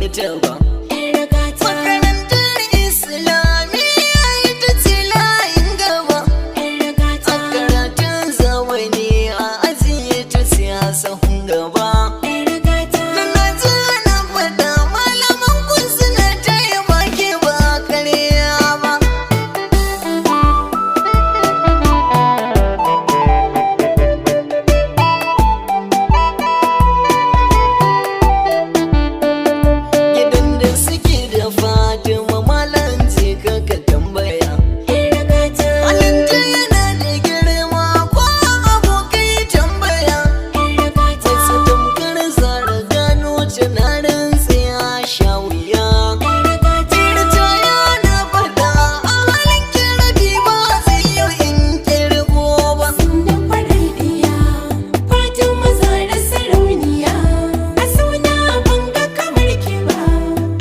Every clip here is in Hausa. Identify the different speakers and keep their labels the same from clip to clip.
Speaker 1: martaba. Makarantar Islamiyya ita ce layin gaba. A karatun zamani a aji ita ce a sahun gaba. Na ji ana faɗa malaman ku suna taya baki ba karya ba. Gidan da suke da Fatima, malam je ka ka tambaya. Halinta yana da girma, ko abokai tambaya. Wasu tamkar zara gano tunanin tsaya sha wuya. Tirta yana faɗa a halin kirabi ba zai yi in kirgo ba.
Speaker 2: Sunan farar ɗiya, Fatima Zahra sarauniya. A suna ban ga kamar ki ba,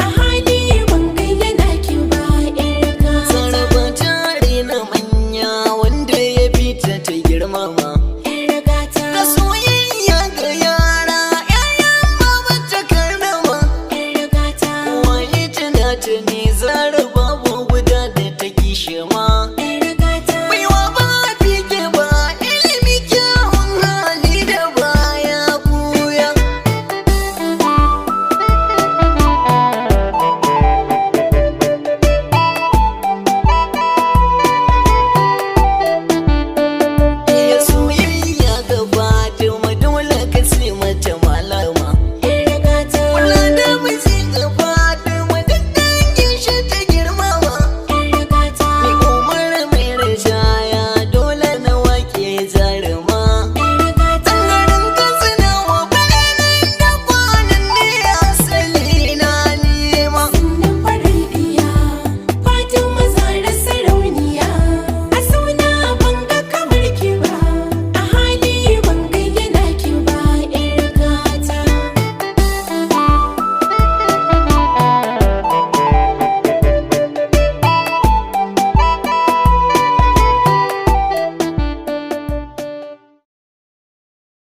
Speaker 2: a hali ban ga yana ki ba, 'yar gata.
Speaker 1: Sarrafa tare na manya, wanda ya fita ta girmama.
Speaker 2: 'Yar gata.
Speaker 1: Da soyayya ga yara, 'ya'yan baba ta karrama.
Speaker 2: 'Yar gata.
Speaker 1: Waye tana ta ne